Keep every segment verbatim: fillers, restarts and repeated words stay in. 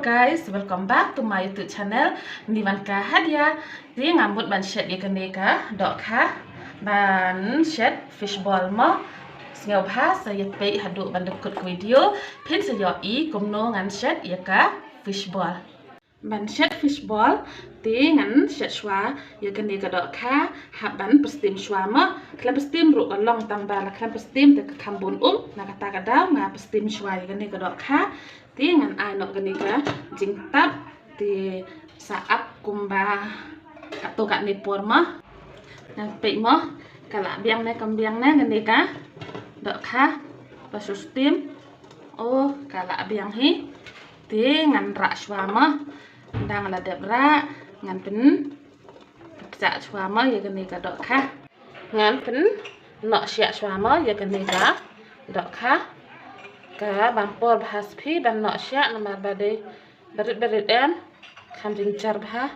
Guys, welcome back to my YouTube channel. Ni wan ka Hadia. Te nga mut ban shet ïa kane ka dohkha ban shet fishball mo. Sngewbha sa ïa peit haduh ban dep kut ka video. Phin sa ïohi kumno ngan shet ïa ka fishball. Ban shet fishball te ngan shet shuwa ïa kane ka dohkha hap ban pynsteam shuwa mo. Khlem pynsteam ruh ka long tang ba la khlem pynsteam te ka kham bun um. Na kata ka daw nga pynsteam shuwa ïa kane ka dohkha. Te ngan ai noh kane ka jingtap te sa ap kumba katto katne por mo. Ngan peit mo ka la biang ne kam biang ne kane ka dohkha ba shu steam. Oh, ka la biang hi. Te ngan rah shuwa mo. Dang la dep rah ngan pynpjah shuwa mo ïa kane ka dohkha. Ngan pynnoh shiah shuwa mo ïa kane ka dohkha. Ka bam por bha sa phi ban noh shiah namar ba dei barit barit em. Kham jingjar bha.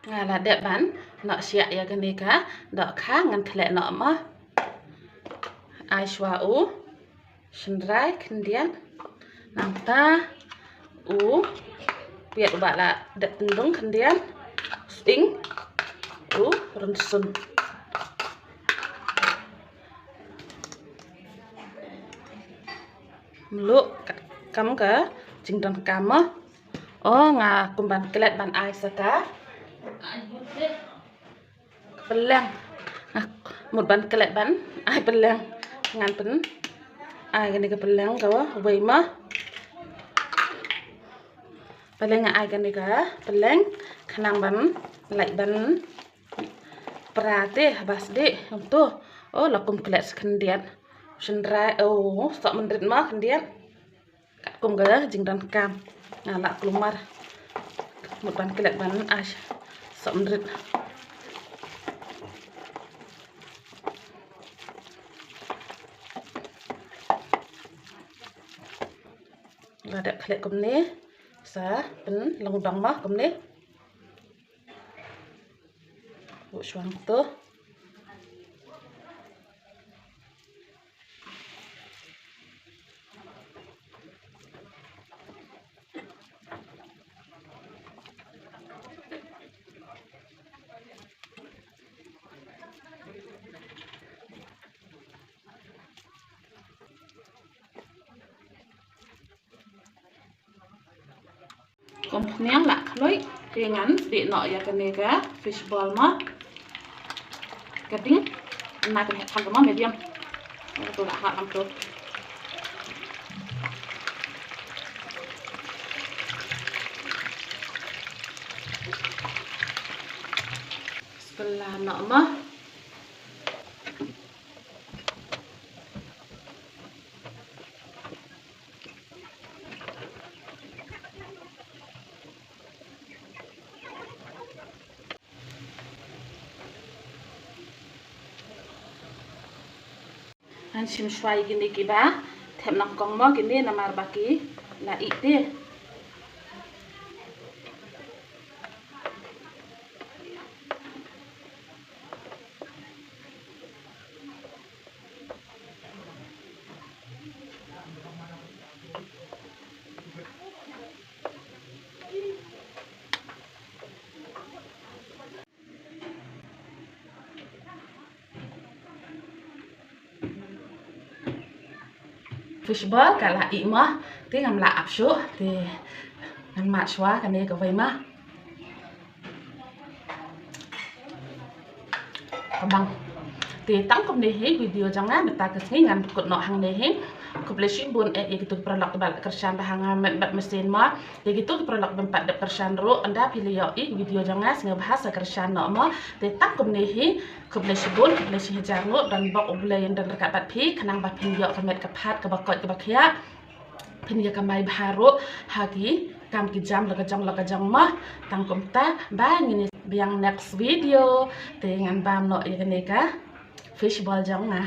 Nga la dep ban noh shiah ïa kane ka dohkha ngan khleh noh mo. Ai shuwa u shynrai khyndiat. Nangta u piat uba la dep tyndong khyndiat. Sing u rynsun. Mluh kam ka jingdonkam mo. Oh, nga kum ban klet ban ai sa ka pylleng. Nga mut ban klet ban ai pylleng. Ngan pyn ai kane ka pylleng ka wei mo. Pylleng nga ai kane ka pylleng khnang ban lait ban pra te bas dih kumto. Oh, la kum klet sa khyndiat. Shynrai, oh, sok mynrit mo khyndiat. Katkum ka jingdonkam nga la kulmar. Mut ban klet ban ai sok mynrit. La dep klet kumne sa pynlong dong mo kumne. Buh shuwa to. Kum khñiang la khluit, te ngan sdih noh ïa kane ka fish ball mo. Ka ding na ka heh kham ka mo medium. Ka tu la ha kham tu. Spela noh mo. Ngan shim shuwa ïa kine kiba thep nyngkong mo kine namar ba ki la ih te. Fish ball ka la ih mo, te ngam lah ap shuh, te ngan mad shuwa kane kawei mo. Ka bang. Te tang kumne hi video jong nga mynta ka sngi ngan kut noh hangne hi. Khublei shibun eh ïa kito ki paralok kiba la kyrshan ba ha nga met bad mynsiem mo. Ïa kito ki paralok bym pat dep kyrshan ruh, ynda phi la ïohi video jong nga sngewbha sa kyrshan noh mo. Te tang kumne hi. Khublei shibun, khublei shihajar nguh, don bok U Blei un don ryngkat bad phi khnang ba phin ïoh ka met ka phad kaba koit kaba khiah. Phin ïa kamai bha ruh ha ki kam ki jam la ka jong la ka jong mo. Tang kumta ba ngin ïa biang next video te ngan bam noh ïa kane ka fish ball jong nga.